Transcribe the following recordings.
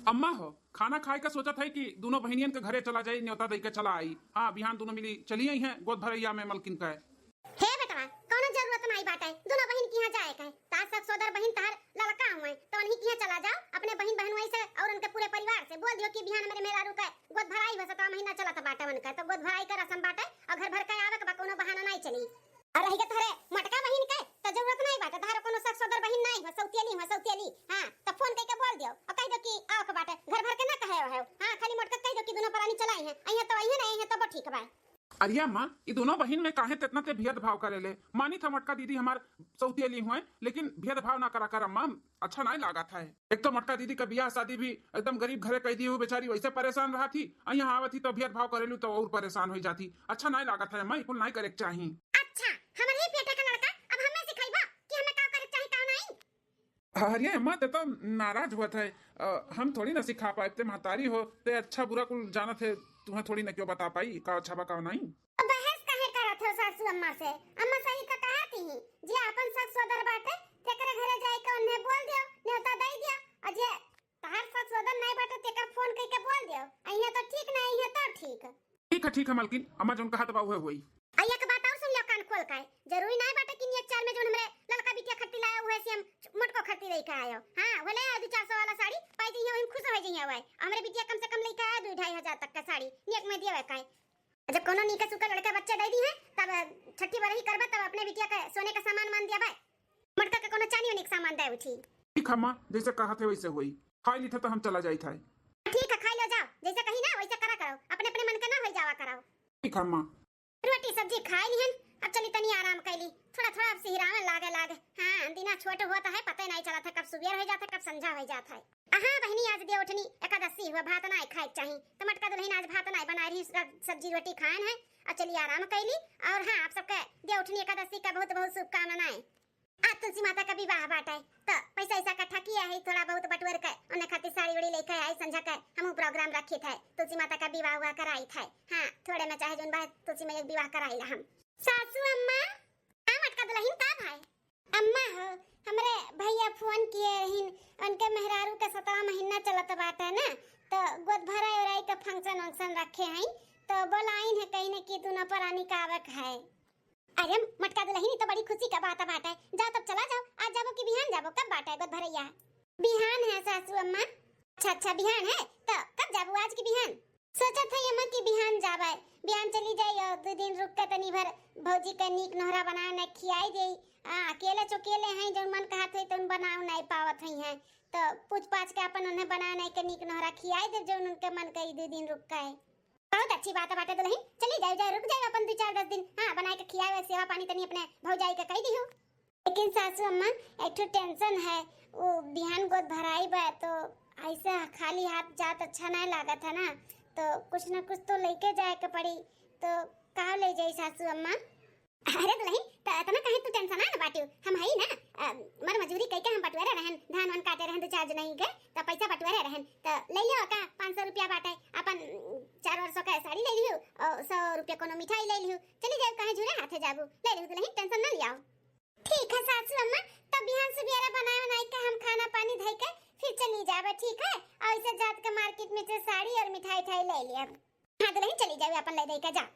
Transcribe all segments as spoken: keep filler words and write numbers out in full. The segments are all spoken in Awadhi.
अम्मा हो, खाना खाए का सोचत है कि दुनो बहिनियन के घरे चला जाई, न्योता दे के चला आई। हाँ, बिहान दुनो मिली चली आई हैं गोद भरैया में मलकिन का। हे बेटवा, कौनो जरूरत नाई बाटे, दुनो बहिन किहाँ जाए के। तार ससुर बहिन तहर लड़का हुए, तो उन्हीं किहाँ चला जाओ, अपने बहिन बहनोई से और उनके पूरे परिवार से बोल दियो कि बिहान मेरे मेहरारू के गोद भराई हो, सतरा महीना चलत बाटे उनका, तो गोद भराई का रसम बाटे और घर भर के आवे के बा, कौनो बहाना नाई चली। और रही के तोहरे मोटका बहिन के, तो जरूरत नाई बाटे, तोहरे कौनो ससुर बहिन नाई हो, सौतेली हो, सौतेली। हाँ, तो फोन करके बोल दियो और कह दो कि आओ के बाटे, घर भर के ना कहे हो। हाँ, खाली मोटका कह दो कि दुनो परानी चलाई हैं, अइहे तो अइहे, नहीं अइहे तब ठीक बा। अरे अम्मा, ई दुनो बहिन में काहे तेतना ते भेदभाव करेले? मानी था मोटका दीदी हमार सौतेली हुए, लेकिन भेदभाव ना करा कर अम्मा, अच्छा नाई लागत है। एक तो मोटका दीदी का बियाह शादी भी एकदम गरीब घरे कह दिए हुए, बेचारी वैसे परेशान रहा थी, और यहाँ आवत ही तो भेदभाव करेलू तो और परेशान हो जाती। अच्छा नाई लागत है अम्मा, ई कुल नाई करे के चाही। अच्छा, हमरे ही पेटे का लड़का अब हमें सिखाइबा कि हमें का करे के चाही, का नाई? अरे अम्मा, ते तो नाराज हुआ था, अ, हम थोड़ी ना सिखा पाए, ते महतारी हो, ते अच्छा बुरा कुल जानत है, तुम्हें थोड़ी ना क्यों बता पाई का अच्छा बा का नाई। तो बहस काहे करत हो सासू अम्मा से? अम्मा सही तो कहा थी, जे आपन ससुर बाटे, तेकरे घरे जाए के उन्हें बोल दियो, न्योता दे दियो, और जे तहार ससुर नहीं बाटे, तेकर फोन करके बोल दियो, अइहे तो ठीक, नहीं अइहे तो ठीक। ठीक है, ठीक है मलकिन, अम्मा जौन कहत बा उहे होई। आ एक बात और सुन लियो कान खोल के, जरूरी नहीं बाटे कि नियत चाल में जौन हमरे लड़का बिटिया खट्टी लायो उहे से हम मोटको खट्टी लेके आयो। हाँ, बोले दो चार सौ वाला साड़ी पाई जइहे, वही खुश हो जइहे। हुए हमरे बिटिया कम से कम लेके आया दो ढाई हजार तक का साड़ी नियत में दिया हुआ का। जब कोनो नीका सुका लड़का बच्चा दे दी है, तब छठी बरही करबा, तब अपने बिटिया का सोने का सामान मान दिया बा। मोटका के कोनो चानी उनी के सामान दे उठी। ठीक है माँ, जैसे कहा थे वैसे होई। खाई ली थे तो हम चला जाई था। ठीक है, खाई लो जाओ, जैसे कही ना वैसे करा करो, अपने अपने मन के ना होई जावा करो। ठीक है माँ। रोटी सब्जी खाई लिहन, अब चली तनी आराम कैली, थोड़ा थोड़ा अब सिहरावन लागे लागे। हाँ, दिना छोट होत है, पता ही नहीं चलत है कब सुबेर हो जात है, कब संझा हो जात है। हाँ बहिनी, आज देवउठनी एकादशी हुआ, भात नाई खाए के चाही, तो मोटका दुलहिन आज भात नाई बनाए रही, सब सब्जी रोटी खाएन है और चली आराम कैली। और हाँ, आप सबके देवउठनी एकादशी का बहुत बहुत शुभकामनाएं। आज तुलसी माता का विवाह बाटे, तो पैसा ऐसा इकट्ठा किया है, थोड़ा बहुत बटुअर के उन्हें खातिर साड़ी उड़ी लेके आई, संझा के हमहू प्रोग्राम रखी थे, तुलसी माता का विवाह हुआ कराई थे। हाँ, थोड़े में चाहे जोन बा तुलसी मैया के विवाह कराई ला हम। सासू अम्मा, हाँ मोटका दुलहिन, का भाई? अम्मा हो, हमरे भैया फोन किए रहिन, उनके मेहरारू के सतरा महीना चलत बाटे ना, तो गोद भराई उराई के फंक्शन वंक्शन रखे हैं, तो बोलाइन है कहीं ने कि दुनो परानी का आवे के है। अरे मोटका दुलहिन, ई तो बड़ी खुशी का बात बाटे, जाओ तब चला जाओ, आज जाबो कि बिहान जाबो, कब बाटे गोद भरैया? बिहान है सासू अम्मा। अच्छा अच्छा, बिहान है, तो कब जाबू, आज की बिहान? सोचत है अम्मा कि बिहान जाबे, बिहान चली जाई और दो दिन रुक के तनी भर भौजी के नीक नोहरा बनाए ने खियाई देई। आ, अकेले चुकेले हैं, जौन मन कहत है तौन बनाओ नहीं पावत है, हैं तो पूछ पाछ के अपन उन्हें बनाए नहीं के नीक नोहरा खियाई दे, जौन उनके मन कही दो दिन रुक के। बहुत अच्छी बात बाटे दुलहिन, चली जाओ जाओ, रुक जाओ अपन दो चार दस दिन। हाँ, बनाए के खियावे, सेवा पानी तनी अपने भौजाई के कही दिहू। लेकिन सासू अम्मा, एक ठो टेंशन है, वो बिहान गोद भराई बा, तो ऐसे खाली हाथ जात अच्छा नहीं लागत है ना, तो कुछ ना कुछ तो लेके जाए के पड़ी, तो का ले जाई सासू अम्मा? अरे दुलहिन, त इतना काहे तू टेंशन ना बाटियो, हम हई ना, अ, मर मजूरी कइके हम बटुअरे रहन, धान वान काटे रहन दो चार जनई के, त पैसा बटुअरे रहन, त ले लियो का पाँच सौ रुपया बाटे, अपन चार वार सौ के साड़ी ले लियो, और सौ रुपया कोनो मिठाई ले लियो, चली जाओ कहाँ जुरे हाथे जाबू, ले लियो दुलहिन, टेंशन ना लियाओ। ठीक है सासू अम्मा, तब बिहान सुबेरे बनाए बनाए के हम खाना पानी धई के फिर चली जाबे, ठीक है? और इसे जात के मार्केट में से साड़ी और मिठाई ठाई ले लिया। हाँ दुलहिन, चली जाओ, अपन ले दे के जा।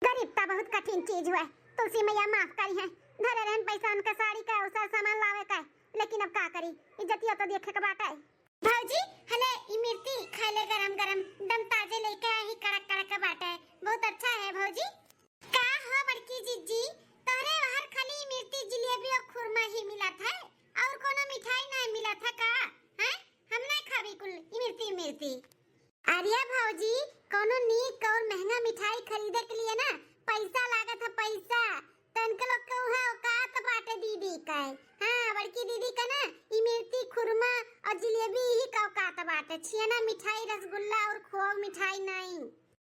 गरीब त बहुत कठिन चीज हुआ, तुलसी मैया माफ करी है। धरे रहन पैसा उनके साड़ी का और सामान लावे का, लेकिन अब का करी, इज्जतिया तो देखे के बाटे। भौजी, हले इमरती खाले गरम गरम, दम ताजे लेके आई, कड़क कड़क के बाटे, बहुत अच्छा है भौजी। का हो बड़की जिज्जी, तोहरे बाहर खाली इमरती जिलेबी और खुरमा ही मिलत है, और कोनो मिठाई नहीं मिलत है का? हैं? हम नहीं खाबी कुल इमरती इमरती। अरे भौजी, कोनो नीक और महंगा मिठाई खरीदे के लिए ना पैसा लागत है, पैसा। तनके लोग के उहे औकात बाटे दीदी का। हाँ, बड़की दीदी का ना इमरती, खुरमा और जिलेबी ही का औकात बाटे। छियाना मिठाई, रसगुल्ला और खोआ मिठाई नहीं।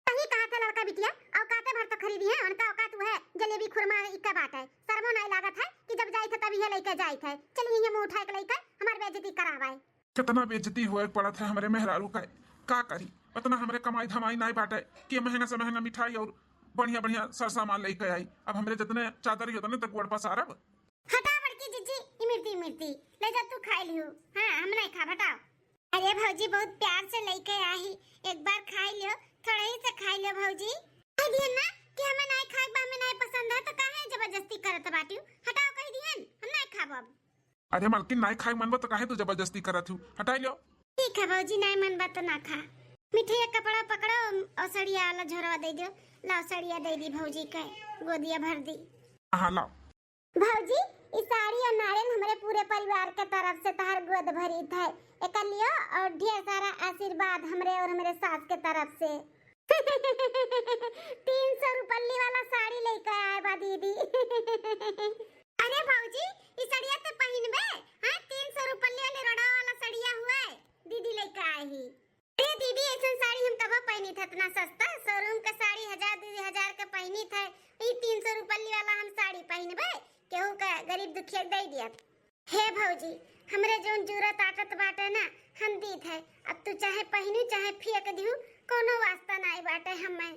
सही कहा था लड़का बिटिया, औकाते भर तो खरीदी है, उनका औकात उहे जलेबी, खुरमा इका बाटे। शर्मो नहीं लागत है कि जब जाइत है तब इहे लेके जाइत है। चलिए ये मुंह उठाए के लेके हमार बेइज्जती करावाए। कितना बेइज्जती होए पड़त है हमरे मेहरारू का, का करी? इतना हमरे कमाई धमाई नाई बाटे कि महंगा से महंगा मिठाई और बढ़िया बढ़िया सर सामान लेके आई। अब हमरे जितने चादर ही उतने तक गोड़ पसारब। हटा बड़की जिज्जी, इमरती इमरती ले जा, तू खाई लिहू। हाँ, हम नहीं खाब, हटाओ। अरे भौजी, बहुत प्यार से लइके आही, एक बार खाई लियो, थोड़ा ही से खाई लियो भौजी। कह दिहन ना कि हमें नाई खाए बा, हमें नाई पसंद है, तो काहे जबरदस्ती करत बाटियो? हटाओ, कह दिहन, हम नाई खाब अब। अरे मलकिन, नाई खाए मन बा तो काहे तू जबरदस्ती करत हूँ? हटाई लियो। ठीक है भौजी, नाई मन बा तो ना खा। मिठिया कपड़ा पकड़ो और सड़िया वाला झोरवा दे दियो। लाओ सड़िया दे दी भौजी के, गोदिया भर दी। हाँ लाओ। भौजी, ई साड़ी और नारियल हमरे पूरे परिवार के तरफ से तहार गोद भरी थे। एकर लियो और ढेर सारा आशीर्वाद हमरे और हमरे सास के तरफ से। तीन सौ रुपल्ली वाला साड़ी लेके आए बा दीदी। अरे भौजी, ई सड़िया ते पहिनबे? हाँ, तीन सौ रुपल्ली वाले रोड़ा वाला सड़िया हुए, दीदी लेके आए ही। अरे दीदी, ऐसन साड़ी हम कबो पहिनी थे, इतना सस्ता शोरूम के साड़ी हजार दू हजार के पहिनी थे, ई तीन सौ रुपल्ली वाला हम साड़ी पहिनबे, केहू का गरीब दुखिया दे दिया। हे भौजी, हमरे जौन जरूरत आटत बाटे ना, हम दीत है। अब तू चाहे पहिनू, चाहे फेंक दिहू, कोनो वास्ता नाई बाटे हमें।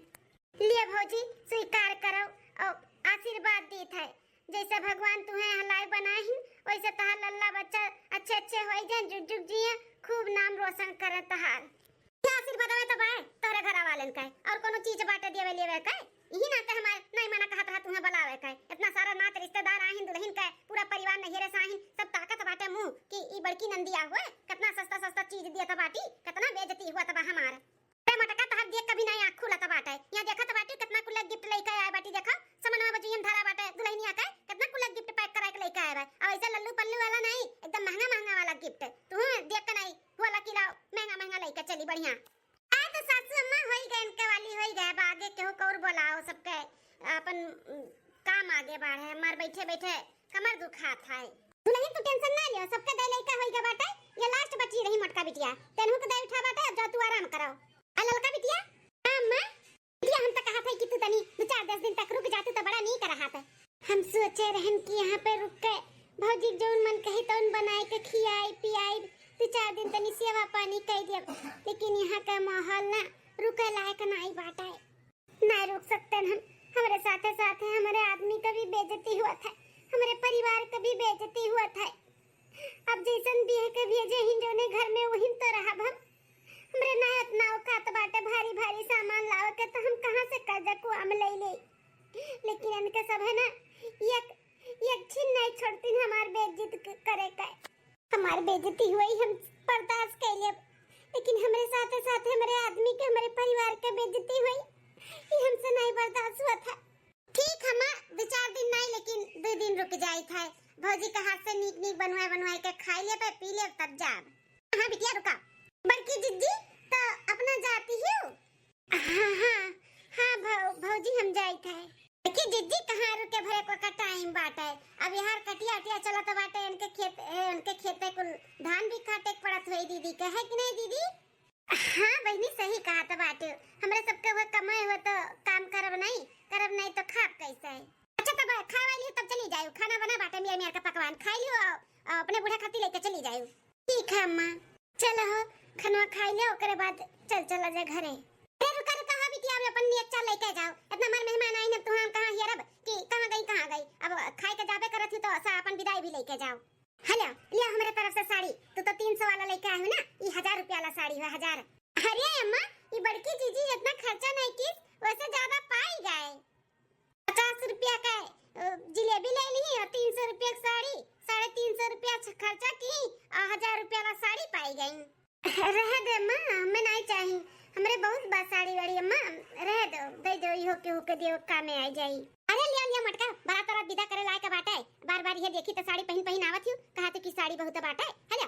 लिया भौजी, स्वीकार करो और आशीर्वाद दीत है। जैसे भगवान तुहें हलाई बनाहिन, वैसे तहार लल्ला बच्चा अच्छे अच्छे होई जाए, जुग जुग जिए, खूब नाम रोशन करे तहार। ये आशीर्वाद हमें तो बाए तोहरे घरा वालन का, और कोनो चीज बाटे देवे लेवे का। यही नाते हमार नाई मना कहत रहा तुहें बुलावे का। इतना सारा नात रिश्तेदार आहिन, दुल्हन का पूरा परिवार नैहरे से आहिन, सब ताकत बाटे मुंह कि ई बड़की नंदिया हुए, कितना सस्ता सस्ता चीज दिया बाटी, कितना बेइज्जती हुआ तबा हमार। अरे मोटका, तहार देख कभी नाई आँख खुलत बाटे। यहाँ देखत बाटी कितना कुल गिफ्ट लेके आए बाटी, देखा समनवा बजुयन धरा बाटे दुल्हनिया के, कितना कुल गिफ्ट पैक कराए के लेके आए बा। अब ऐसे लल्लू पल्लू वाला नाई, एकदम महंगा महंगा वाला गिफ्ट। तू देख के नाई हुआ ला कि लाओ महंगा महंगा लेके चली बढ़िया। आए तो सासू अम्मा होई गए, इनके वाली होई गए, अब आगे केहू कौर बोलाओ सबके अपन, उम, काम आगे बढ़े, हमार बैठे बैठे कमर दुखात है। दुल्हन तू टेंशन ना लियो, सबके दे लइका होई गए बाटे, ये लास्ट बची रही मोटका बिटिया, तेनहू के दे उठा बाटे, अब जा तू आराम करो। आ ललका बिटिया, हाँ अम्मा, बिटिया हम तो कहत है कि तू तनी दो चार दस दिन तक रुक जातू तो बड़ा नीक रहत। हम सोचे रहन कि यहाँ पे रुक के भौजी जौन मन कही तौन बनाए के खियाई पियाई, दो चार दिन तनी सेवा पानी कई दियब, लेकिन यहाँ का माहौल ना रुके लायक नाई बाटे। ना रुक सकते हम, हमरे साथे साथे हमरे आदमी का भी बेइज्जती हुआ था, हमरे परिवार का भी बेइज्जती हुआ था। अब जैसन बिया के भेजे ही जौने घर में वही तो रहब हम। हमरे ना इतना औकात बाटे भारी भारी सामान लावे के, तो हम कहाँ से कर्जा कुआ में ले ले। लेकिन इनके सब है ना, एक एक छिन नहीं छोड़तीन हमार बेइज्जत क-, करे का। हमार बेइज्जती हुई हम बर्दाश्त कर लेब, लेकिन हमरे साथे साथे हमरे आदमी के, हमरे परिवार के बेइज्जती हुई, ये हमसे नहीं बर्दाश्त हुआ था। ठीक है माँ, दो चार दिन नहीं लेकिन दो दिन रुक जाई था। भौजी के हाथ से नीक नीक बनवाए बनवाए के खाई लेबे पी लेब तब जाब। हाँ बिटिया रुका। बड़की जिज्जी तो अपना जाती हूँ। हाँ, हाँ, हाँ, भौ-, भौजी हम जाइत है। देखी जिज्जी कहाँ रुके भरे को का टाइम बाटे। अब यार कटिया उटिया चलत बाटे, इनके खेत, ए, इनके खेते कुल धान भी काटे के पड़त होई दीदी के, है कि नहीं दीदी? हाँ बहिनी सही कहत बाटे, हमरे सबके हुए कमाए हुए तो काम करब नहीं, करब नहीं तो खाब कैसे? अच्छा तब खाए वाली तब चली जायु, खाना बना बाटे मियाँ मियाँ का पकवान खाई लियो, अ, अपने बूढ़ा खाती लेके चली जायु। ठीक है अम्मा, चलो हो, खनवा खाई ले, ओकरे बाद चल चला जा घरे। अरे रुका रुका हो बिटिया, अब अपन नियत चाल लेके जाओ। इतना हमार मेहमान आई न, तुहां हम कहाँ हियरब कि कहाँ गई कहाँ गई। अब खाए के जाबे करत ही तो सा अपन विदाई भी लेके जाओ। हेलो, लिया हमरे तरफ से साड़ी। तू तो तीन सौ वाला लेके आए हो ना, ई हजार रुपया वाला साड़ी हो, हजार। अरे अम्मा, ई बड़की जीजी जितना खर्चा नहीं की, वैसे ज्यादा पाई गए। पचास रुपया का, अ, जिलेबी ले ली और तीन सौ रुपया की साड़ी, साढ़े तीन सौ रुपया च-, खर्चा की और हजार रुपया वाला साड़ी पाई गई। रह दे माँ, हमें नहीं चाहिए, हमरे बहुत बा साड़ी वाड़ी अम्मा, रह दो, दे दो, इहो केहू के दियो कामे आई जाई। अरे लिया लिया मटका, बरात रात विदा करे लायक बाटे, बार बार ये देखी तो साड़ी पहन पहन आवत हूँ, कहा थी कि साड़ी बहुत बाटे। हेलो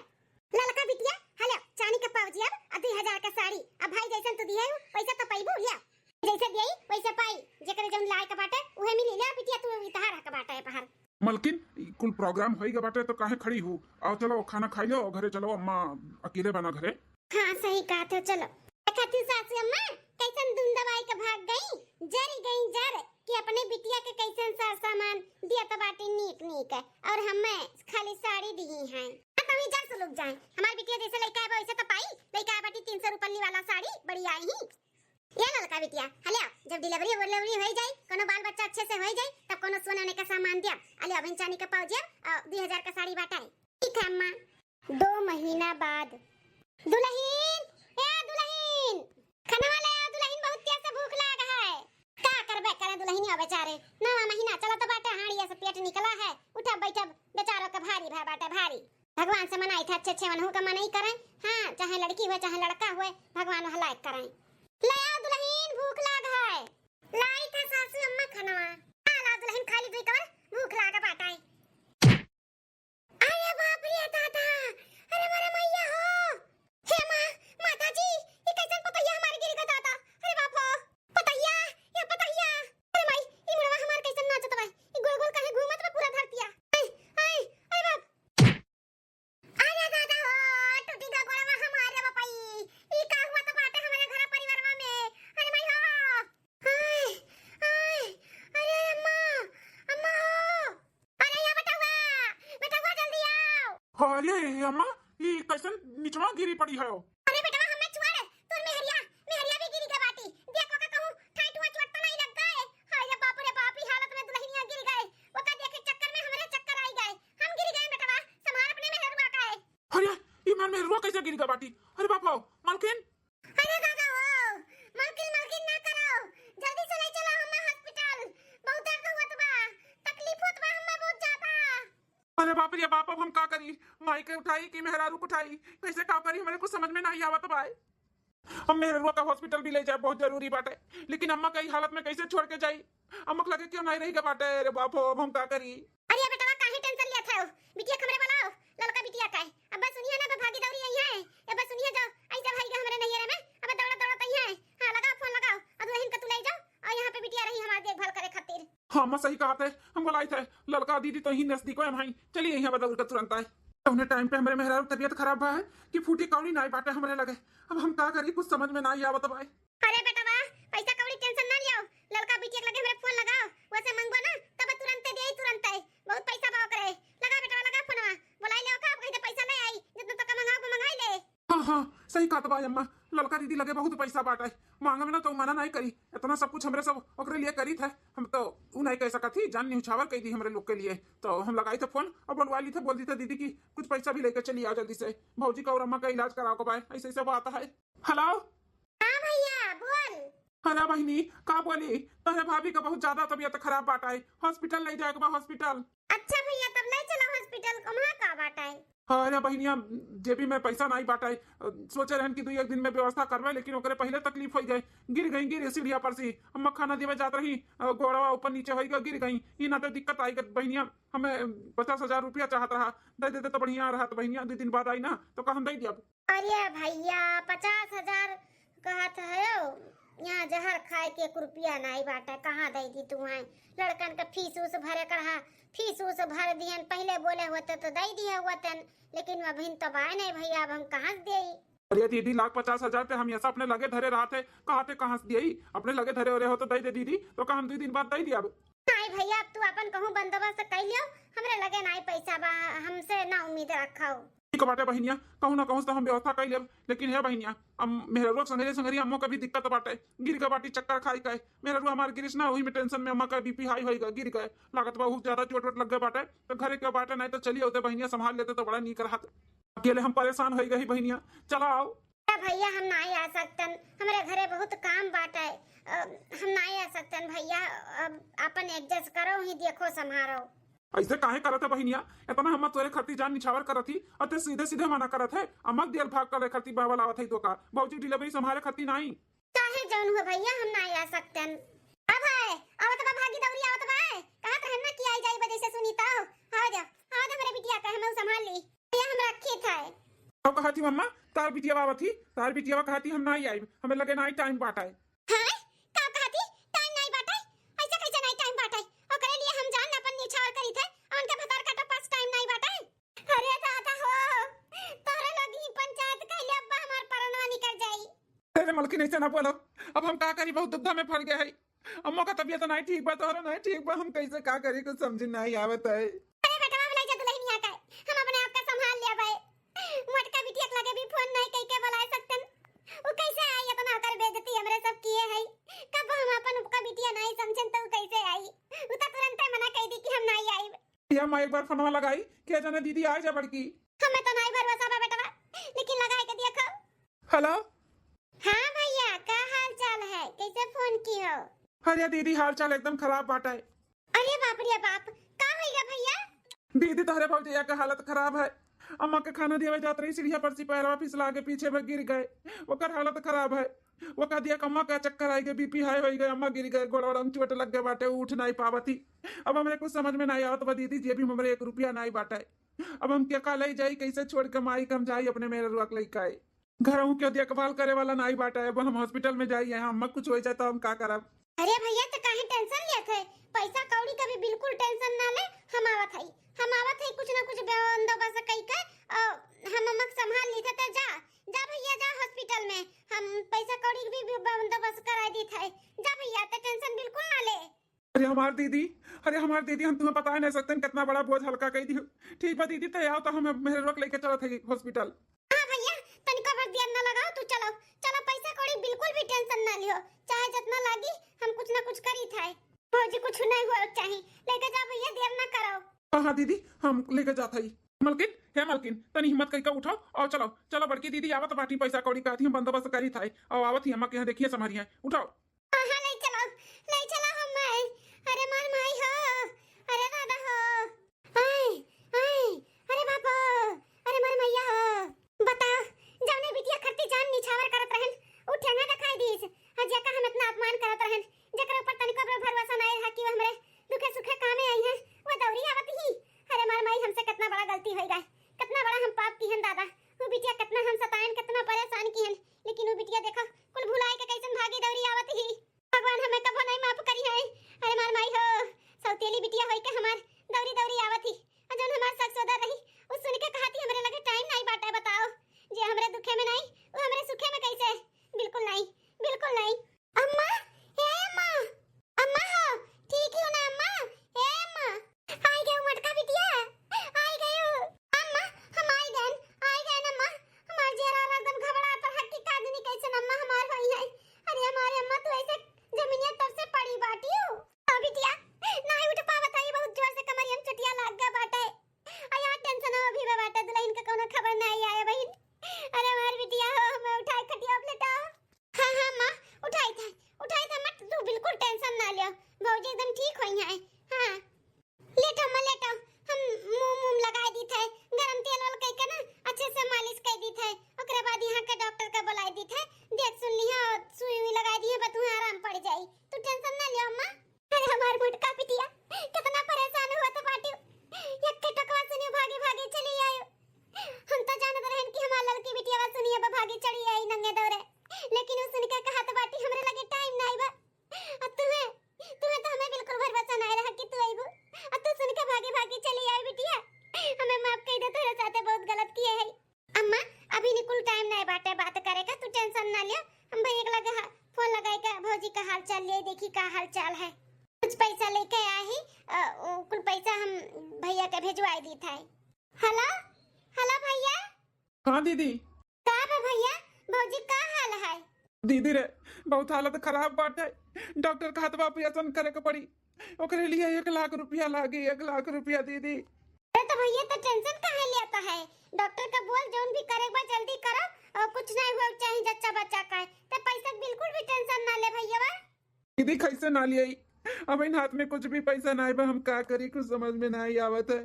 ललका बिटिया, हेलो चांदी का पाउजी अब, आ दुई हजार का साड़ी, अब भाई जैसन तू दिए हो, पैसा तो पैबू लिया। जैसे दिए वैसे पाई, जेकरे जौन लायक बाटे उहे मिली। ले बिटिया तू इतहार हक बाटे पहाड़। मलकिन, ई कुल प्रोग्राम होई गए बाटे तो काहे खड़ी हूँ? आओ चलो खाना खाई लो, घरे चलो, अम्मा अकेले बना घरे। हाँ सही कहा थे, चलो। देखा तू सासू अम्मा कैसन धुन दबाई के भाग गई, जरी गई जर कि अपने बिटिया के कैसन सर सामान दिया तो बाटी नीक नीक है, और हमें खाली साड़ी दी है। हाँ, तो ही जर से लोग जाए, हमार बिटिया जैसे लइका है वैसे तो पाई, लइका है बाटी तीन सौ रुपये वाला साड़ी बढ़िया ही। ये ललका बिटिया, हले आओ, जब डिलीवरी वलीवरी होई जाई, कोनो बाल बच्चा अच्छे से होई जाई, तब कोनो सोने ओने का सामान दिया। अले अभिन चांदी का पाउजी, अ, दुई हजार का साड़ी बाटा है। ठीक है अम्मा। दो महीना बाद। दुल्हन, ए नवा महीना चलत बाटे, हाड़िया से पेट निकला है, उठब बैठब बेचारो के भारी भय बाटे, भारी। भगवान से मनाई थे, अच्छे अच्छे मनहू का मनई करें। हाँ, चाहे लड़की हुए, चाहे लड़का हुए, भगवान वह लायक करें। ले आओ दुल्हन, भूख लाग है। लाई थे सासू अम्मा खनवा। आ ला दुल्हन, खा ली दुई कवर, भूख लाग बाटे। अरे बाप रे दादा, अरे मोरे मैया हो। हे माँ, माता जी, ई कैसन पतैया हमारे गिर गए दादा। अरे बाप हो, पतैया, या पतैया। अरे माई, ई मुड़वा हमार कैसन नाचत बा। ई गोल गोल काहे घूमत बा पूरा धरतिया। आई, आई, अरे बाप। अरे दादा हो, टूटी गा गोड़वा हमारे बापई। ई का हुआ तो बाटे हमारे घर परिवारवा में। अरे माई हो। आय, आय, अरे अम्मा, अम्मा हो। अरे या बेटवा, बेटवा जल्दी आओ। अरे अम्मा, ई कैसन निचवा गिरी पड़ी है? अरे बेटवा, हमें छुआ रे, तोर मेहरिया, मेहरिया भी गिरी गए बाटी। देख ओका कहूँ ठाई ठुआ चोट तो नहीं लग गए? हाय रे बाप रे बाप, ई हालत में दुल्हनिया गिर गए। ओका देखे चक्कर में हमरे चक्कर आई गए। हम गिर गए बेटवा, संभाल अपने मेहरुआ का है। अरे, ई हमार मेहरुआ कैसे गिर गए बाटी? अरे बाप हो, मालकिन, अरे दादा हो, मलकिन, मलकिन ना करो, जल्दी से ले चलो हमें हॉस्पिटल। बहुत दर्द होत बा, तकलीफ होत बा हमें बहुत ज्यादा। अरे बाप रे बाप, अब हम का करी? माई के उठाई कि मेहरारू के उठाई? कैसे का करी? हमरे कुछ समझ में नहीं आवत बा। हम मेहरुआ का हॉस्पिटल भी ले जाए बहुत जरूरी बाटे, लेकिन अम्मा का ई हालत में कैसे छोड़ के जाई? अम्मा के लगे क्यों नहीं रही के बाटे? अरे बाप हो, अब हम का करी? अरे बेटवा, काहे टेंशन लिया था? बिटिया के हमरे बुलाओ, ललका बिटिया का है। अब बस सुनिए ना, अब भागी दौड़ी आई है। अब बस सुनिए जाओ, ऐसे भाई के हमरे नैहरे में, अब दौड़ा दौड़ा तई है। हाँ, लगाओ फोन लगाओ, अब दुल्हन का तू ले जाओ और यहाँ पे बिटिया रही हमारी देखभाल करे खातिर। हाँ, अम्मा सही कहा थे, हम बुलाई थे, ललका दीदी तो ही नजदीक है भाई, चलिए यहाँ बदल के तुरंत आए। उन्हें टाइम पे हमरे मेहरारू तबीयत खराब बा है कि फूटी कौड़ी नाई बाटे हमरे लगे। अब हम का करी, कुछ समझ में नाई आवत बा। अरे बेटवा, पैसा कौड़ी टेंशन ना लियो, ललका बिटिया के लगे हमरे फोन लगाओ, वैसे मंगबो ना तब तुरंते देई, तुरंते। बहुत पैसा बा ओकरे। लगा बेटवा, लगा फोनवा, बुलाई ले ओका, कहीं से पैसा ले आई, जितना तो मंगाओ को मंगाई ले। हाँ हाँ, सही कहत बा अम्मा, ललका दीदी लगे बहुत पैसा बाटे, मांगे में ना तो मना नहीं करी, इतना सब कुछ हमरे सब ओकरे लिए करी थे, हम तो उ नहीं कह सकत ही, जान निछावर कह दी हमरे लोग के लिए। तो हम लगाई थे फोन और बोलवा ली थे, बोल दी थे दीदी की कुछ पैसा भी लेके चली आओ जल्दी से, भौजी का और अम्मा का इलाज कराओ को बाय, ऐसे ऐसे बात है। हेलो। हाँ भैया, बोल। अरे बहिनी, का बोली, तोहरे भाभी का बहुत ज्यादा तबीयत खराब बाटे, हॉस्पिटल ले जाए के बा, हॉस्पिटल। अच्छा भैया, तब ले चलो हॉस्पिटल, कहाँ का बाटे? अरे बहिनिया, जेबी में पैसा नहीं बाटे, अ, सोचे रहन कि दुई एक दिन में व्यवस्था करबे, लेकिन ओकरे पहले तकलीफ हो गए, गिर गई, गिर सीढ़िया पर से, अम्मा खाना देवे जात रही, अ, गोड़वा ऊपर नीचे हो गया, गिर गई, ये ना तो दिक्कत आई गई बहिनिया, हमें पचास हजार रुपया चाहत रहा, दे देते तो बढ़िया रहत बहिनिया, दो दिन बाद आई ना तो का हम दे दिया। अरे भैया, पचास हजार कहत हयो, यहाँ जहर खाए के एक रुपया नाई बाटे, कहाँ दे दी तू हैं? लड़कन के फीस उस भरे के रहा, फीस उस भर दियन, पहले बोले होते तो दे दिए होतन, लेकिन अभिन तो बाय नहीं भैया, अब हम कहाँ से देई? अरे दीदी, लाख पचास हजार ते हम ऐसा अपने लगे धरे रहत है, कहा ते कहाँ से दिए? अपने लगे धरे हो रहे हो तो दे दे दीदी, तो का हम दो दिन बाद दे दिया अब? नहीं भैया, अब तू अपन कहूँ बंदोबस्त कर लियो, हमरे लगे नहीं पैसा बा, हमसे ना उम्मीद रखो। ठीक बाटे बहिनिया, कहूँ ना कहूँ से हम व्यवस्था कर लेब, लेकिन हे बहिनिया, अब मेहररुआ के संगरिया संगरिया अम्मो का भी दिक्कत बाटे, गिर के बाटी चक्कर खाई के, मेहररुआ हमार गिरिस ना, वही में टेंशन में अम्मा का बीपी हाई होई गए, गिर गए, लागत बा बहुत ज्यादा चोट वोट लग गए बाटे, तो घरे के बाटे नहीं तो चली होते बहिनिया संभाल लेते तो बड़ा नीक रहत। अकेले हम परेशान हो गई बहिनिया, चला आओ। अरे भैया, हम नाई आ सकतन, हमरे घरे बहुत काम बाटे, अ, हम नाई आ सकतन भैया, अब अपन एडजस्ट करो ही, देखो संभारो। ऐसे काहे करत है बहिनिया? इतना हम तोरे खातिर जान निछावर करत ही और ते सीधे सीधे मना करत है, अम्मा के दियल भाग करे खातिर बाबा लावत है तो का? भौजी डिलीवरी संभाले खातिर नाई। चाहे जौन हो भैया, हम नाई आ सकतन। अब है, आवत बा, भागी दौड़ी आवत बा, कहत रहन ना कि आई जाई बजे से सुनी तो। आओ जा, आओ जा हमरे बिटिया का, हम संभाल ली। भैया, हम रखी था। तो कहती मम्मा, तार बिटिया आवत ही, तार बिटिया कहती हम नाई आइब, हमें लगे नाई टाइम बाटे। हाँ? का कहती? टाइम नाई बाटे? ऐसा कैसे नाई टाइम बाटे? ओकरे लिए हम जान अपन निछावर करी थे, और उनके भतार का तो पास टाइम नाई बाटे। अरे दादा हो, तोहरे लोग ही पंचायत कहले अब्बा हमार परनवा निकल जाई। अरे मलकिन, ऐसे ना बोलो, अब हम का करी, बहुत दुविधा में फंस गए है। अम्मा का तबीयत नाई ठीक बा, तोहरा नाई ठीक बा, हम कैसे का करी, कुछ समझ नाई आवत है। अरे बेटवा, अब ले जा दुल्हनिया का, हम अपने आप का संभाल लेबै। मोटका बिटिया के लगे भी फोन नाई कई के बुला सकतन। वो कैसे आई? इतना ओकर बेइज्जती हमरे सब किए है। कब हम अपन का बिटिया नाई समझन तो कैसे आई? वो तो तुरंत मना कई दी कि हम नाई आई। या माँ एक बार फोनवा लगाई, क्या जाने दीदी आ जा बड़की। हमें तो नाई भरोसा बा बेटवा, लेकिन लगाए के देखो। हेलो। हाँ भैया, का हाल चाल है? कैसे फोन की हो? अरे दीदी, हाल चाल एकदम खराब बाटे। अरे बाप रे बाप, का होइगा भैया? दीदी, तोहरे भौजैया के हालत खराब है। अम्मा के खाना दियावे जात रही, सीढ़िया पर से पैरवा फिसला के पीछे में गिर गए। ओकर हालत खराब है। वो कह दिया कि अम्मा का चक्कर आइगे, बीपी हाई होइगे, अम्मा गिर गए, गोड़ वोड़ में चोट लग गए बाटे, उठ नाई पावत ही। अब हमरे कुछ समझ में नाई आवत बा दीदी, जेबी में हमरे एक रुपया नाई बाटे। अब हम केका लई जाई, कैसे छोड़ के माई के हम जाई अपने मेहररुआ के लइका है। घरहू के देखभाल करे वाला नाई बाटे, अब हम हॉस्पिटल में जाई, यहाँ अम्मा कुछ हो जाए तो हम का करब? अरे भैया, तो काहे टेंशन लेत है? पैसा कौड़ी का भी बिल्कुल टेंशन ना ले, हम आवत हई, हम आवत हई, कुछ ना कुछ बंदोबस्त कई के, अ, हम अम्मा के संभाल ली थे। तो जा, जा भैया, जा हॉस्पिटल में, हम पैसा कौड़ी के भी, भी बंदोबस्त कराई दी थे। जा भैया, तो टेंशन बिल्कुल ना ले। अरे हमार दीदी, अरे हमार दीदी, हम तुम्हें बता नहीं सकते कितना बड़ा बोझ हल्का कर दियो। ठीक बा दीदी, तो आओ तो हम मेहररुआ के लेके चलत है हॉस्पिटल। हाँ भैया, तनिको भर देर ना लगाओ, तू चलो, चलो, पैसा कौड़ी बिल्कुल भी टेंशन ना लियो, चाहे जितना लागी हम कुछ ना कुछ करी थे। भौजी कुछ नहीं हुआ चाही, लेके जा भैया, देर ना करो। हाँ हाँ दीदी, हम लेके जात हई। मलकिन, हे मलकिन, तनी हिम्मत कइके उठाओ और चलो, चलो बड़की दीदी आवत बाटी, पैसा कौड़ी का थी हम बंदोबस्त करी थे और आवत ही अम्मा के यहाँ देखिए संभारी है, उठाओ। हाँ, हाँ, ले चलो, ले चलो हम माई। अरे मार माई हो, अरे दादा हो। आय, आय, अरे बाप हो, अरे मार मैया हो। बताओ, जौने बिटिया खरती जान निछावर करत रहन, उ ठेंगा दिखाई दीस। आ जेका हम इतना अपमान करत रहन, जेकर ऊपर तनिको पर भरोसा नाई रहा कि वो हमरे दुखे सुखे कामे आई हैं, वो दौरी आवत ही। अरे मार माई, हमसे कितना बड़ा गलती होई गए, कितना बड़ा हम पाप किहन दादा। वो बिटिया कितना हम सतायन, कितना परेशान किहन, लेकिन वो बिटिया देखा, कुल भुलाए के कैसन भागी दौरी आवत ही। भगवान हमें कबो नहीं माफ करी है। अरे मार माई हो, सौतेली बिटिया होई के हमार दौरी दौरी आवत ही। और जौन हमार सास ससुर रही, उ सुन के कहती हमरे लगे टाइम नहीं बाटे, बताओ। जे हमरे दुखे में नहीं, वो हमरे सुखे में कैसे? बिल्कुल नहीं, बिल्कुल नहीं। अम्मा, हे अम्मा, अम्मा हो, ठीक हो ना अम्मा? हे अम्मा, आई गयो मटका बिटिया, आई गयो। अम्मा, हम आई गए, आई गए अम्मा। हमार जियरा एकदम घबरा पर हक की काजनी कैसे अम्मा हमार होई है। अरे हमारे अम्मा, तू ऐसे जमीनिया तर से पड़ी बाटी हो। तो बिटिया, नाही उठ पावत है, बहुत जोर से कमरिया में चोटिया लाग गया बाटे। आ यहाँ टेंशन हो भी बाटे, दुल्हन का कोनो खबर नहीं आया बहिन। अरे हमार बिटिया हो, मैं उठाए खटिया पे लेटाओ। हाँ, हाँ, माँ, उठाई था, उठाई था, मत, तू बिल्कुल टेंशन ना लियो, भौजी एकदम ठीक होई है। हाँ, लेटो, माँ, लेटो, हम मुंह, मुंह लगाई दी थे, गरम तेल वाल कई के ना, अच्छे से मालिश कई दी थे, ओकरे बाद यहाँ के डॉक्टर का बुलाई दी थे, देख सुन लिया, सुई हुई लगाई दी है, बस तुम्हें आराम पड़ जाई, तू टेंशन ना लियो, अम्मा। अरे हमार मोटका बिटिया, कितना परेशान हुआ था बाटी, एक के टकवा सुनियो, भागे, भागे चली आयो। हम तो जानत रहन कि हमार लड़की बिटिया बा सुनिए बा भागी चढ़ी आई नंगे दौरे, लेकिन उ सुन के कहत बाटी हमरे लगे टाइम नाई बा। आ तुहे, तुहे तो हमें बिल्कुल भरोसा नाई रहा कि तू अइबू। आ तू सुन के भागी भागी चली आई बिटिया। हमें माफ कर दे, तोरे साथे बहुत गलत किए है। अम्मा, अभी निकुल टाइम नाई बाटे बात करे का, तू टेंशन ना लियो। हम भैया के लगे हा-, फोन लगाई के भौजी का हाल चाल लिए, देखी का हाल चाल है। कुछ पैसा लेके आए ही, अ, उ कुल पैसा हम भैया के भेजवाई दी था। हेलो, हेलो भैया। हाँ दीदी। का बा भैया, भौजी का हाल है? दीदी रे, बहुत हालत खराब बाटे। डॉक्टर कहत बा ऑपरेशन करे के पड़ी, ओकरे लिए एक लाख रुपया लागी, एक लाख रुपया दीदी। अरे तो भैया तो टेंशन काहे लेता है? डॉक्टर का बोल जौन भी करे बा जल्दी करो और कुछ नहीं हुआ चाहे जच्चा बच्चा का है। तो पैसा बिल्कुल भी टेंशन ना ले भैया। दीदी, कैसे ना लियाई? अब इन हाथ में कुछ भी पैसा नाई बा, हम का करी, कुछ समझ में नाई आवत है।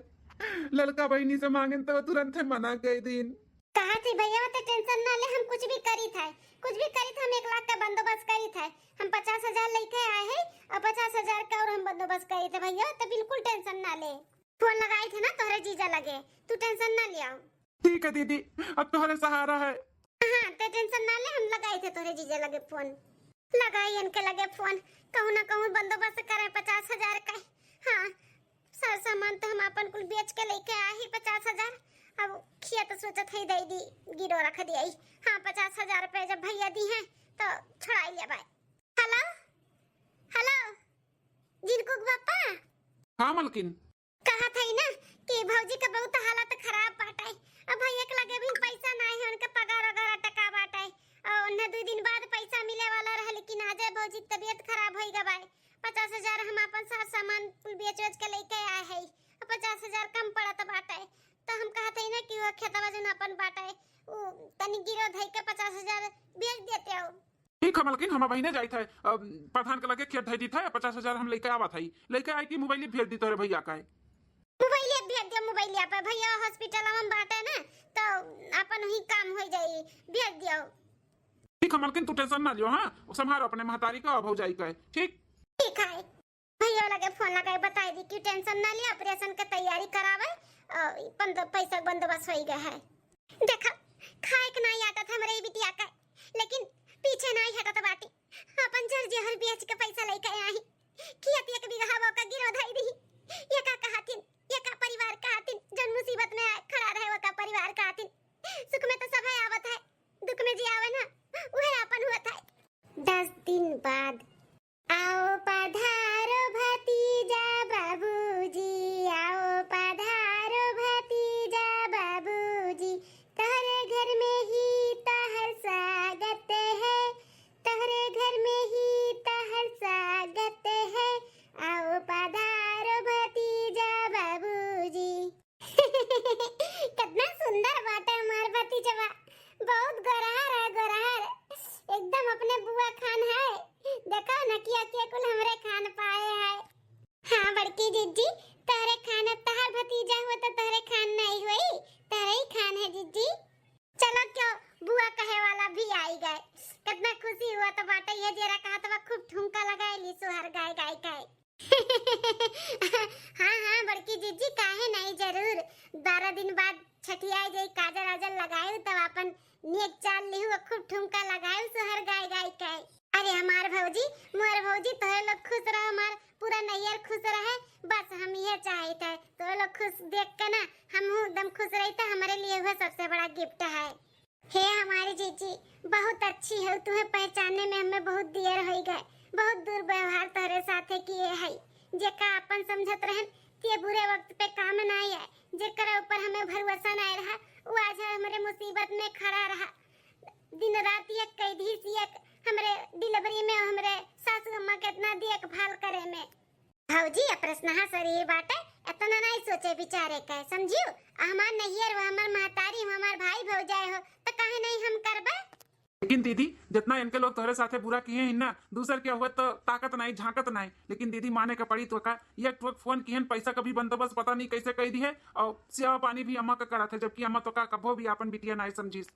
ललका बहिनी से मांगेन तो तुरंत है मना कर दीन। कहा थी भैया, तो टेंशन ना ले, हम कुछ भी करी था, कुछ भी करी था, हम एक लाख का बंदोबस्त करी था। हम पचास हजार लेके आए हैं और पचास हजार का और हम बंदोबस्त करी थे भैया, तो बिल्कुल टेंशन ना ले। फोन लगाई थे ना तोहरे जीजा लगे, तू टेंशन ना लियाओ। ठीक है दीदी, अब तोहरे सहारा है। हाँ, ते टेंशन ना ले, हम लगाई थे तोहरे जीजा लगे फोन। लगाई इनके लगे फोन, कहूँ ना कहूँ बंदोबस्त करें पचास हजार का। हाँ, सर सामान तो हम अपन कुल बेच के लेके आए ही पचास हजार। अब खिया तो सोचत है दे दी, गिरो रख दिया ही। हाँ, पचास हजार रुपये जब भैया दी हैं तो छुड़ाई ले भाई। हेलो, हेलो, जिनको बापा। हाँ मलकिन। कहा था ना कि भौजी का बहुत हालत खराब बाटे। अब भैया के लगे भी पैसा ना है, उनका पगार वगैरह टका बाटे। और उन्हें दो दिन बाद पैसा मिले वाला रहा, लेकिन आज भौजी की तबीयत खराब होई गवा है। पचास हजार हम अपन सार सामान कुल बेच बेच के लेके आए हैं, और पचास हजार कम पड़त बाटे। तो हम कहत हई ना कि वो खेतवा जौन अपन बाटे, उ तनी गिरो धई के पचास हजार बेच देते हो। ठीक है मलकिन, हम अबहिने जाइत है, अ, प्रधान के लगे खेत धइ दीत है, पचास हजार हम लइके आवत है, लइके आइ के मोबाइल भेज दी तोरे भइया का। मोबाइल भेज दियो, मोबाइल पे भइया हॉस्पिटल में बाटे ना, तो अपन ही काम होइ जाई, भेज दियो। ठीक है मलकिन, तू टेंशन ना लियो, हाँ, संभारो अपने महतारी का और भौजाई का, ठीक? ठीक है। भइया लगे फोन लगाए बताइ दी कि टेंशन ना लिया, ऑपरेशन के तैयारी करावे, अ, बंदो-, पैसा के बंदोबस्त होइ गए है। देखा, खाए के नाई आदत हमरे ई बिटिया का, लेकिन पीछे नाई हटत बाटी। अपन जर जहर बेच के पैसा लइके आई, खेत एक बीघा वो का गिरो धई दी। ये का कहतिन, ये का परिवार कहतिन, जौन मुसीबत में आ-, खड़ा रहे वो का परिवार कहतिन। सुख में तो सभे आवत है, दुख में जे आवे ना, उहे आपन हुआ था। दस दिन बाद। आओ पधारो भतीजा बाबूजी, आओ पधारो भतीजा बाबूजी, तोहरे घर में ही तोहर स्वागत है, तोहरे घर में ही तोहर स्वागत है, आओ पधारो भतीजा बाबूजी। कितना सुंदर बाटे हमार भतीजवा, बहुत गोरहर है, गोरहर, एकदम अपने बुआ खान है। देखो नकिया के कुल हमरे खान पाए है। हाँ बड़की जिज्जी, तोहरे खान, तोहर भतीजा हुआ तो तोहरे खान नहीं हुई, तोहरे ही खान है जिज्जी। चलो क्यों, बुआ कहे वाला भी आई गए, कितना खुशी हुआ तो बाटे। ये जेरा कहा तो खूब ठुमका लगाए ली सुहर गाय गाय के। हाँ हाँ बड़की जिज्जी, काहे नहीं, जरूर। बारह दिन बाद छठियाई जाई, काजर आजर लगाए तब अपन नेक चाल लिहू, खूब ठुमका लगाए सुहर गाय गाय के। अरे हमार भौजी, मोर भौजी, तोहरे लोग खुश रहो, हमार पूरा नैयर खुश रहे, बस हम ये चाहित है। तोहरे लोग खुश देख के ना हम एकदम खुश रही, तो हमारे लिए वह सबसे बड़ा गिफ्ट है। हे हमारी जीजी, बहुत अच्छी है, तुम्हें पहचानने में हमें बहुत देर हो गए। बहुत दुर्व्यवहार तोहरे साथे किए है। जेका अपन समझत रहन, ते बुरे वक्त पे काम ना आए। जेकरा ऊपर हमें भरोसा ना रहा, वो आज हमरे मुसीबत में खड़ा रहा। दिन रात एक कैदी सी एक हमरे डिलीवरी में, हमरे सासू अम्मा के इतना देखभाल करे में। भौजी, अब प्रश्न हा सही बाटे, इतना नहीं सोचे विचारे के, समझियो? हमार नैयर हो, हमार महतारी हो, हमार भाई भौजाई हो, तो काहे नहीं हम करबे? लेकिन दीदी, जितना इनके लोग तोहरे साथे बुरा किए हैं ना, दूसर के हुए तो ताकत नहीं, झांकत नहीं। लेकिन दीदी, माने के पड़ी तो का, ये ठोक फोन किहन, पैसा का भी बंदोबस्त पता नहीं कैसे कह दी है, और सेवा पानी भी अम्मा का करत है, जबकि अम्मा तो का कभो भी अपन बिटिया नहीं समझीस।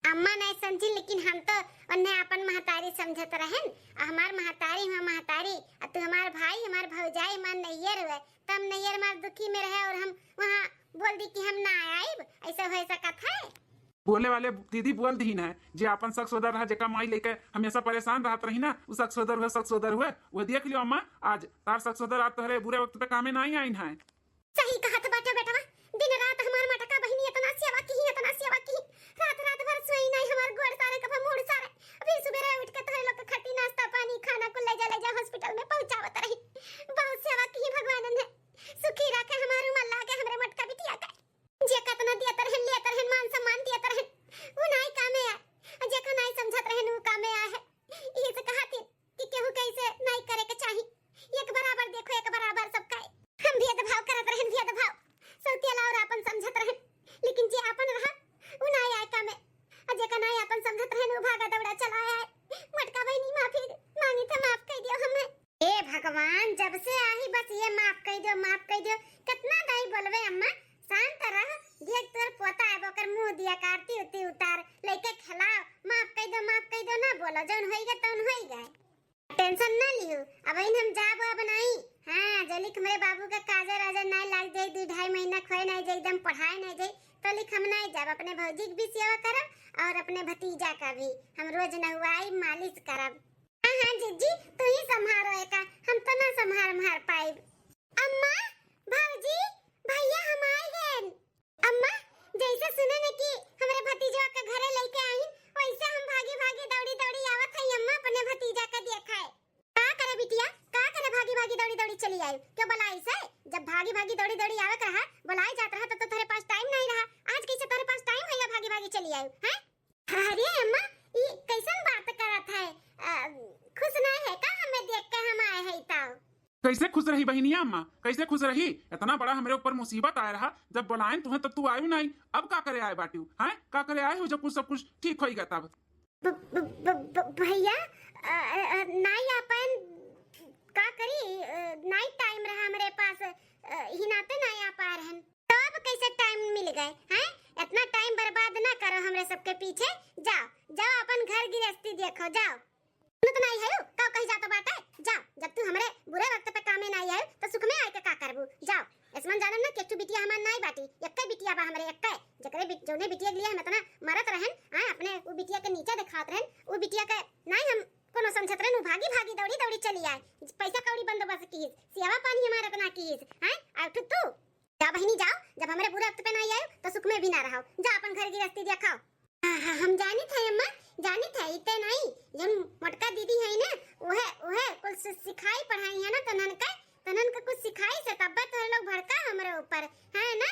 अम्मा नहीं समझी, लेकिन हम तो उन्हें अपन महतारी समझत रहन। आ हमार महतारी, हमार महतारी, आ तू हमार भाई, हमार भौजाई, हमार नैयर हुए, तो हम नैयर मार दुखी में रहे और हम वहाँ बोल दी कि हम ना आइब, ऐसा हो सकत है? बोले वाले दीदी बोल दीन है, जे अपन शक सोदर रहा, जेका माई लेके हमेशा परेशान रहत रही ना, उ शक सोदर हुए, शक सोदर हुए, वो देख लियो अम्मा, आज तार शक सोदर आज तोहरे बुरे वक्त पे कामे नहीं आइन है। सही कहत बाटे बेटवा, दिन रात हमार मटका बहिनी इतना सेवा किही, इतना सेवा किही, रात रात भर सोई नहीं हमार गोड़ सारे कभा मूड़ सारे। अभी सुबेरे उठ के तोहरे लोग के खातिर नाश्ता पानी खाना कुल ले जा, ले जा हॉस्पिटल में पहुंचावत रही। बहुत सेवा किही भगवान ने, सुखी रखे हमार उमर लागे हमरे मटका बिटिया के। जे कतना दियत रहन, लेत रहन, मान सम्मान दियत रहन, वो नाई कामे आए। आ जेका नाई समझत रहन, वो कामे आए है। इहे से कहा थी कि केहू के ऐसे नाई करे के चाही। एक बराबर देखो, एक बराबर सबका। हम भेदभाव करत रहन, भेदभाव। सौतिया लाउर आपन समझत रहन, लेकिन जे आपन रहा, वो नाई आए कामे। आ जेका नाई आपन समझत रहन, वो भागा दौड़ा चला आए। मटका बहिनी माफी मांगी था, माफ कर दियो हमें। ए भगवान, जब से आई बस ये माफ कह दो, माफ कह दो। कितना दाई बोलबे अम्मा, शांत रह। देख तोर पोता है, ओकर मुंह दिया का आरती उती उतार, लइके खिलाओ, माफ कह दो, माफ कह दो, ना बोलो, जौन होई गए तौन होई गए। टेंशन ना लियो, अब इन हम जाब अब नहीं। हाँ, जलिक हमरे बाबू का काजर आजर नहीं लाग जाई, दू ढाई महीना खोए नहीं जाई, एकदम पढ़ाए नहीं जाई, तो लिख हम नहीं जाब। अपने भौजी के भी सेवा करब और अपने भतीजा का भी हम रोज नहवाई मालिश करब। हाँ, हाँ, जिज्जी, तू ही संभारो एका, हम तो ना संभार, संभार पाइब। अम्मा, भौजी, भैया, हम आए गए। अम्मा, जैसे सुने ने कि हमरे भतीजवा के घरे लेके आई, वैसे हम भागी, भागी, दौड़ी, दौड़ी आवत हई अम्मा, अपने भतीजा के देखाए। का करे बिटिया, का करे भागी, भागी, दौड़ी, दौड़ी चली आई? क्यों बुलाई से? जब भागी, भागी, दौड़ी, दौड़ी आवत रहा, बुलाई जात रहा, तब तो तोहरे पास टाइम नहीं रहा। आज कैसे तोहरे पास टाइम है, भागी, भागी चली आई, हैं? अरे अम्मा, ई कैसन बात करत है? अ, खुश नहीं है का हमें देख के हम आए है तो? कैसे खुश रही बहिनिया अम्मा, कैसे खुश रही? इतना बड़ा हमरे ऊपर मुसीबत आए रहा, जब बुलाएन तुहें तब तू आयु नहीं। अब का करे आए बाटियो, हैं? का करे आए हो जब कुछ सब कुछ ठीक होई गया तब? ब-, ब-, ब-, ब-, भैया, अ, अ, अ, नाई आ पाएन, का करी, अ, नाई टाइम रहा हमरे पास, अ, ही नाते नाई आ पा रहन। तो अब कैसे टाइम मिल गए हैं? इतना टाइम बर्बाद ना करो हमरे सबके पीछे। जाओ, जाओ अपन घर गृहस्थी देखो, जाओ। सुनत नाई है, का कही जात बाटे? जाओ, जब तू हमरे बुरे वक्त पे कामे नाई आयो, तो सुख में आए के का करबू? जाओ, ऐसमन जानम ना कि एक ठो बिटिया हमार नाई बाटी, एक्के बिटिया बा हमरे, एक्के। जकरे बिट-, जौने बिटिया के लिए हम इतना मरत रहन, आए अपने उ बिटिया के नीचा देखात रहन, उ बिटिया के नाई हम कोनो समझत रहन, उ भागी भागी दौड़ी दौड़ी चली आए, पैसा कौड़ी बंदोबस्त कीस, सेवा पानी हमार इतना कीस, हैं? आ उठू तू। जा बहिनी जाओ, जब हमरे बुरे वक्त पे नाई आयो, तो सुख में भी ना रहो। जा अपन घर गृहस्थी देखाओ। हाँ, हाँ, हम जानित है अम्मा, जानित है, इते नाई, जौन मोटका दीदी है ना, उहे, उहे कुल सि-, सिखाई पढ़ाई है ना, तनन के, तनन के कुछ सिखाई से तब्बे तोहरे लोग भड़का हमरे ऊपर, है ना?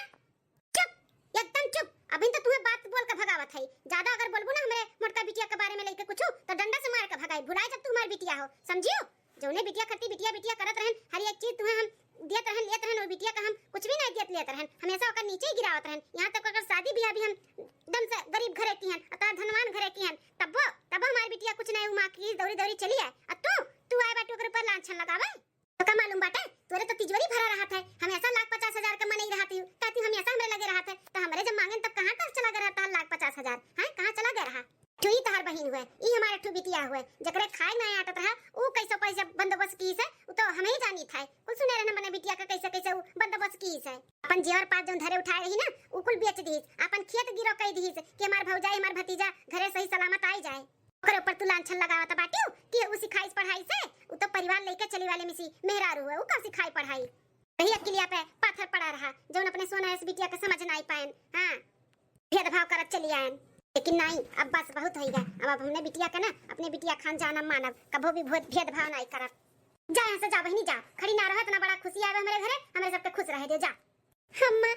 चुप, एकदम चुप। अभी तो तुम्हें बात बोल के भगावत है, ज्यादा अगर बोलबू ना हमरे मोटका बिटिया के बारे में लेके कुछ, तो डंडा से मार के भगाई, भुलाए जब तुम्हार बिटिया हो, समझियो? जौने बिटिया खातिर बिटिया बिटिया करत रहन, हर एक चीज तुम्हें हम देत रहन, लेत रहन, वो बिटिया का हम कुछ भी नहीं देत लेत रहन, हमेशा ओकर नीचे ही गिरावत रहन। यहाँ तक अगर शादी ब्याह भी हम एकदम से गरीब घरे की हन, अतः धनवान घरे की हन, तब्बो, तब्बो हमारी बिटिया कुछ नहीं, वो माँ की दौड़ी दौड़ी चली आए। और तू, तू आए बाटू ओकर ऊपर लांछन लगावे। तो का मालूम बाटे, तोरे तो तिजोरी भरा रहत है, हमेशा लाख पचास हजार का मनई रहत है, कहती हमेशा हमरे लगे रहत है, तो हमरे जब मांगेन तब कहाँ तक चला गया रहता है लाख पचास हजार, हैं, कहाँ चला गया रहा? ठू ई तहार बहिन हुए, ई हमारे ठू बिटिया हुए, जकरे खाए ना आटत रहा, ऊ कैसे पैसे बंदोबस्त कीस है, ऊ तो हमें ही जानित है। कुल सुने रहना मने बिटिया का कैसे कैसे ऊ बंदोबस्त कीस है। अपन जेवर पात जौन धरे उठाए रही ना, ऊ कुल बेच दीस, अपन खेत गिरो कई दीस कि हमार भौजाई, हमार भतीजा घरे सही सलामत आई जाए। ओकरे ऊपर तू लांछन लगावत बाटियो कि ऊ सिखाइस पढ़ाई से, ऊ तो परिवार लेके चली वाले मिसी मेहरारू हुए, ऊ का सिखाई पढ़ाई? वही अकिलिया पे पाथर पड़ा रहा, जौन अपने सोना ऐस बिटिया के समझ ना आई पाएन। हाँ, भेदभाव करत चली आएन। लेकिन नाई, अब बस बहुत होइगा। अब, अब हमने बिटिया के ना, अपने बिटिया खान जानब मानब, कभो भी भोद-, भेदभाव नाई करब। जा यहाँ से, जा बहिनी, जा, खड़ी ना रहो, इतना बड़ा खुशी आवे हमरे घरे, हमरे सबके खुश रहे दे, जा। अम्मा,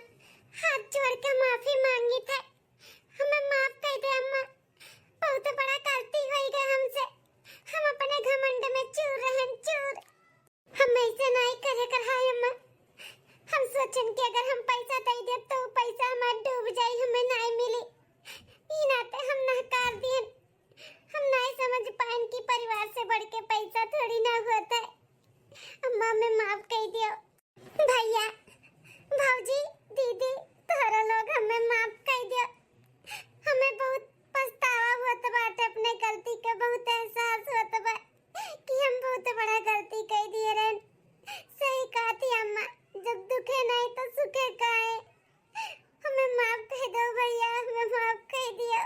हाथ जोड़ के माफी मांगी थे, हमें माफ कर दे अम्मा, बहुत बड़ा गलती होइगा हमसे, हम अपने घमंड में चूर रहन, चूर। हम ऐसे नाई करे कर हाय अम्मा। हम सोचन कि अगर हम पैसा दे देब तो उ पैसा हमार डूब जाई, हमें नाई मिली। ई नाते हम नहकार दियन। हम नाई समझ पाएन कि परिवार से बढ़ के पैसा थोड़ी ना होत है। अम्मा, हमें माफ कर दियो। भैया, भौजी, दीदी, तोहरा लोग हमें माफ कर दियो। हमें बहुत पछतावा होत बाटे अपने गलती के, बहुत एहसास होत बा कि हम बहुत बड़ा गलती कर दिए रहन। सही कहती अम्मा, जब दुखे नहीं तो सुखे काहे? हमें माफ कर दो भैया, हमें माफ कर दियो।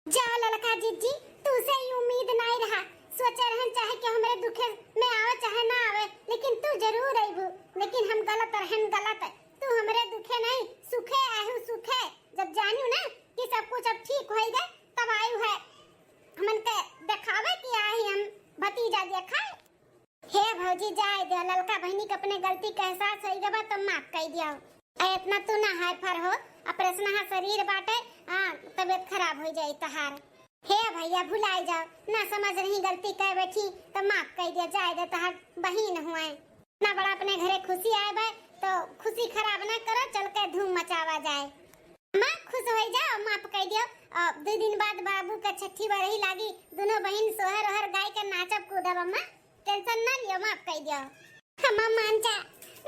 जा ललका जिज्जी, तू से ई उम्मीद नहीं रहा। सोचे रहन चाहे कि हमरे दुखे में आवे चाहे ना आवे, लेकिन तू जरूर अइबू। लेकिन हम गलत रहन, गलत। तू हमरे दुखे नहीं, सुखे आहू सुखे। जब जानू ना कि सब कुछ अब ठीक होइगा, तब आयु है हमन के देखावे कि आई हम भतीजा देखाए। हे भौजी, जाए दे, ललका बहिनी के अपने गलती के एहसास होइगा बा, तो माफ कर दियो। आ इतना तू ना हाय फर हो, ऑपरेशन हा शरीर बाटे, हाँ, तबीयत खराब हो जाई तहार। हे भैया, भुलाई जाओ, ना समझ रही, गलती कर बैठी, तो माफ कर दिया, जाए दे, तहार बहिन हुए। इतना बड़ा अपने घरे खुशी आए बा, तो खुशी खराब ना करो, चल के धूम मचावा जाए। अम्मा, खुश हो जाओ, माफ कर दियो। अब दो दिन बाद बाबू का छठी बरही लागी, दोनों बहिन सोहर ओहर गाय के नाचब कूदब अम्मा। टेंशन ना लियो, माफ कर दियो। अम्मा मान जा,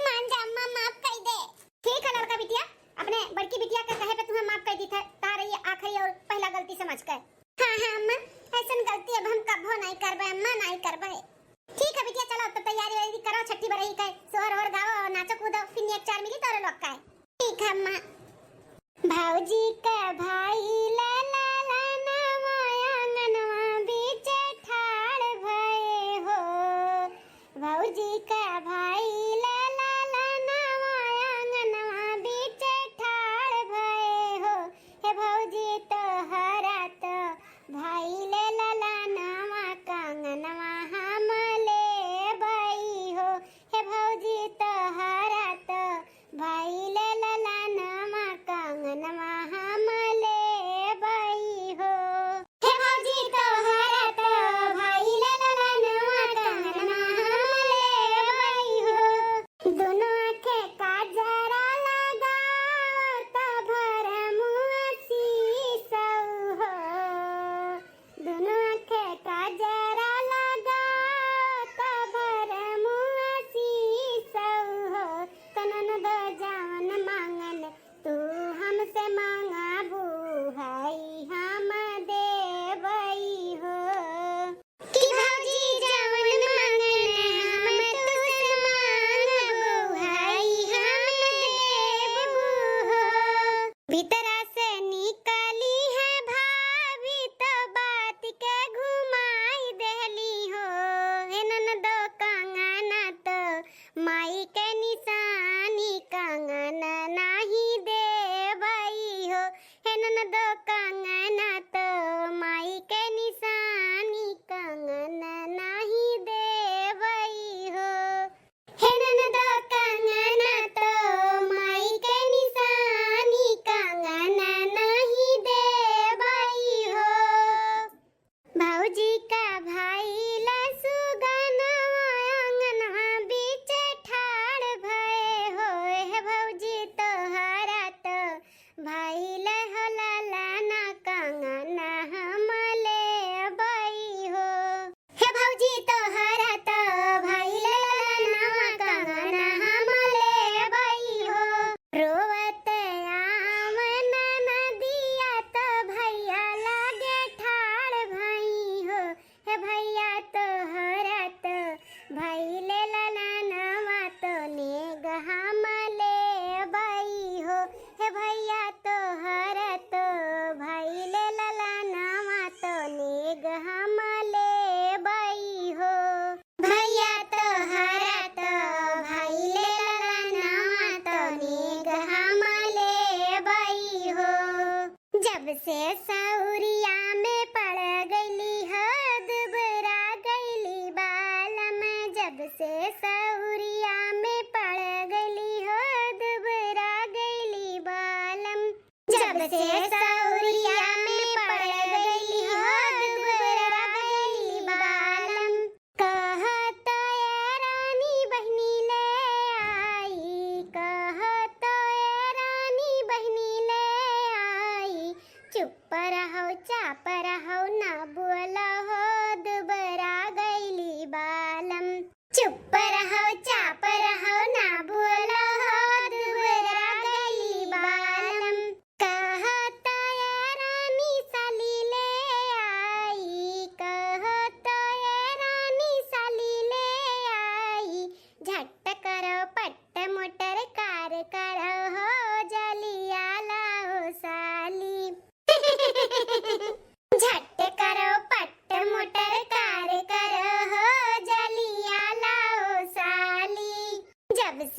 मान जा अम्मा, माफ कर दे। ठीक है लड़का बिटिया, अपने बड़की बिटिया के कहे पे तुम्हें माफ कर दी था, तार ये आखिरी और पहला गलती समझ कर। हाँ, हाँ अम्मा, ऐसन गलती अब हम कभो नहीं करबे अम्मा, नहीं करबे। ठीक है बिटिया, चलो अब तो तैयारी वैयारी करो, छठी बरही के सोहर ओहर गाओ और नाचो कूदो, फिर नेक चार मिली तोरे लोग का। ठीक है अम्मा। भौजी का भाई लाला लालनवा आंगनवा बीच ठाड़ भए हो। भौजी का भाई लाला लालनवा आंगनवा बीच ठाड़ भए हो। हे भौजी तोहरा तो भाई ले लालनवा कंगनवा हम लेबई हो। हे भौजी तोहरा तो भाई ले लालनवा कंगनवा हम लेबई।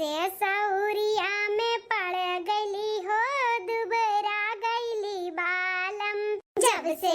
से सौरिया में पड़ गइली हो, दुबरा गइली बालम। जब से